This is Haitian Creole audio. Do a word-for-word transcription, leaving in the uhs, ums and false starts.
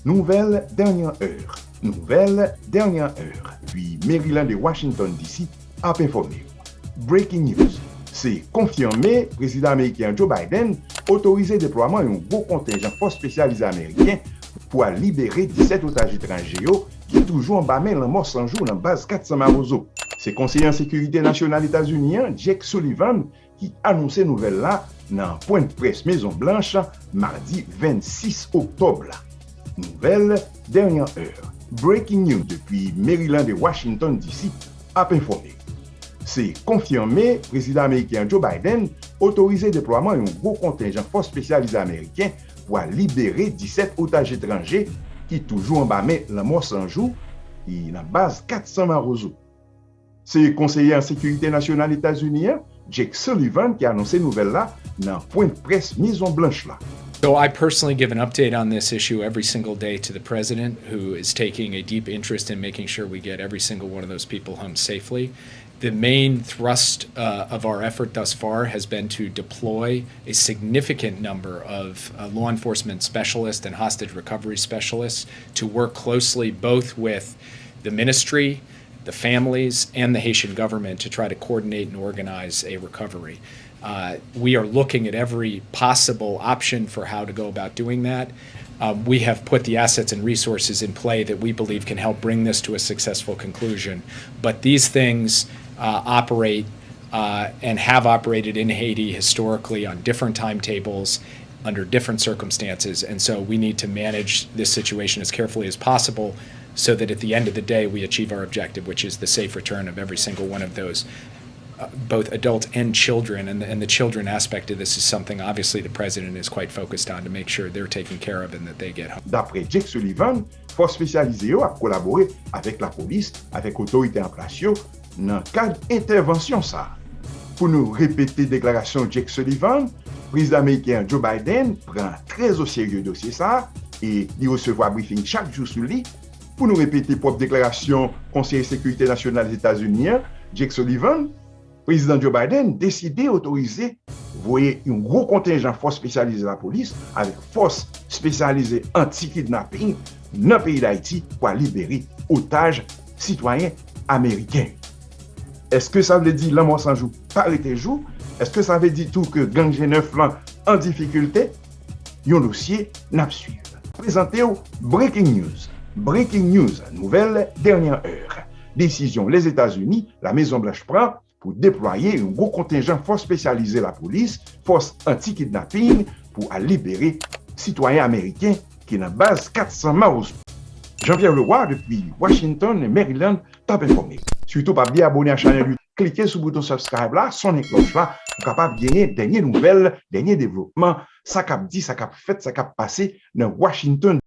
Nouvèl dènye è. Nouvèl dènye è. Depi Maryland e Washington D C ap enfòme w. Breaking news. Se konfime, Prezidan ameriken an Joe Biden otorize deplwaman yon gwo kontenjan fòs espesyalize ameriken pou al libere disèt otaj etranje yo ki toujou anba men lanmò san jou nan baz kat san Mawozo. Se konseye an sekirite nasyonal Etazini an, Jake Sullivan, ki anonse nouvèl la nan pwen près Mezon Blanch madi vennsis oktòb la. Nouvèl dènye è. Breaking news depi Maryland e Washington D C ap enfòme. Se konfime, Prezidan ameriken an Joe Biden otorize deplwaman yon gwo kontenjan fòs espesyalize ameriken pou al libere disèt otaj etranje ki toujou anba men lanmò san jou, ki nan baz kat san Mawozo. Se konseye an sekirite nasyonal Etazini an, Jake Sullivan, ki anonse nouvèl la nan pwen près Mezon Blanch la. So I personally give an update on this issue every single day to the president, who is taking a deep interest in making sure we get every single one of those people home safely. The main thrust uh, of our effort thus far has been to deploy a significant number of uh, law enforcement specialists and hostage recovery specialists to work closely both with the ministry, the families, and the Haitian government to try to coordinate and organize a recovery. Uh, we are looking at every possible option for how to go about doing that. Um, we have put the assets and resources in play that we believe can help bring this to a successful conclusion. But these things uh, operate uh, and have operated in Haiti historically on different timetables under different circumstances. And so we need to manage this situation as carefully as possible so that at the end of the day, we achieve our objective, which is the safe return of every single one of those, uh, both adults and children. And the, and the children aspect of this is something, obviously, the president is quite focused on to make sure they're taken care of and that they get home. Daprè Jake Sullivan, fòs espesyalize yo ap kolabore avèk lapolis, avèk otorite an plas yo nan kad entèvansyon sa a. Pou nou repete deklarasyon Jake Sullivan, Prezidan ameriken an Joe Biden pran trè o serye dosye sa a e li resevwa brifing chak jou sou li. Pou nou repete pwòp deklarasyon Konseye Sekirite Nasyonal Etazini an, Jake Sullivan, Prezidan Joe Biden deside otorize voye yon gwo kontenjan fòs espesyalize lapolis avèk fòs espesyalize anti-kidnaping nan peyi Dayiti pou al libere otaj sitwayen ameriken yo. Èske sa vle di lanmò san jou pa rete jou? Èske sa vle di tou ke gang G nèf lan an difikilte? Yon dosye n ap swiv. Prezante w Breaking News. Breaking News, nouvèl dènye è. Desizyon Lèzetazini, La Mezon Blanch pran pou deplwaye yon gwo kontenjan fòs espesyalize lapolis, fòs anti-kidnaping, pou al libere sitwayen ameriken ki nan baz kat san Mawozo. Jean-Pierre Leroy depi Washington, Maryland, t ap enfòme. Sitou pa bliye abone a chanèl YouTube, klike sou bouton subscribe la, sonnen klòch la, pou kapab genyen dènye nouvèl, dènye devlopman, sa k ap di, sa k ap fèt, sa k ap pase nan Washington